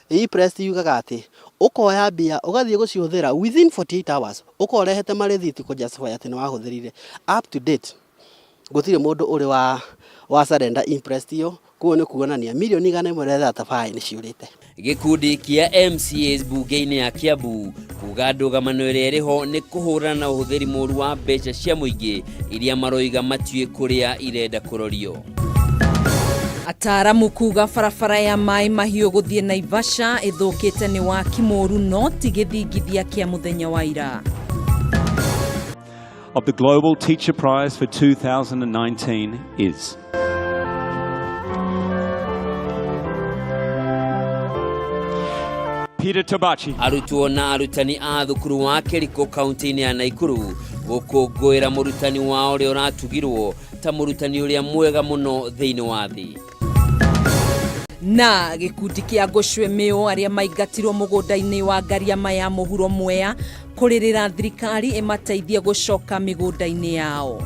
Imprest yugaga atĩ ũkoya mbia ũgathiĩ gũcihũthĩra within 48 hours, ũkorwo ũrehete marĩthiti kũ justify atĩ nĩ wahũthĩrire. Up to date gũtirĩ mũndũ ũrĩ wa wa surrender imprest ĩyo, koguo nĩ kuonania mirioni 135 nĩ ciũrĩte. Gĩkundi kĩa MCAs mbunge-inĩ ya Kiambu kuga ndũgamano ĩrĩa ĩrĩ ho nĩ kũhũrana na ũhũthĩri mũru wa mbeca cia mũingĩ iria maroiga matiũĩ kũrĩa irenda kũrorio. Ataaramu kuga barabara ya Maĩ Mahiũ gũthiĩ Naivasha ĩthũkĩte nĩ waki mũru no ti gĩthingithia kĩa mũthenya wa ira. Of the Global Teacher Prize for 2019 is Peter Tabachi. Arutwo na arutani a thukuru wa Kĩrikũ kaunti-inĩ ya Naikuru gũkũngũĩra mũrutani wao ũrĩa ũratugirwo ta mũrutani ũrĩa mwega mũno thĩinĩ wa thĩ. Na gĩkundi kĩa Ngũcwe Mĩũ arĩa maingatirwo mũgũnda-inĩ wa Ngariama ya mũhuro Mwea kũrĩrĩra thirikari ĩmateithie gũcoka mĩgũnda-inĩ yao.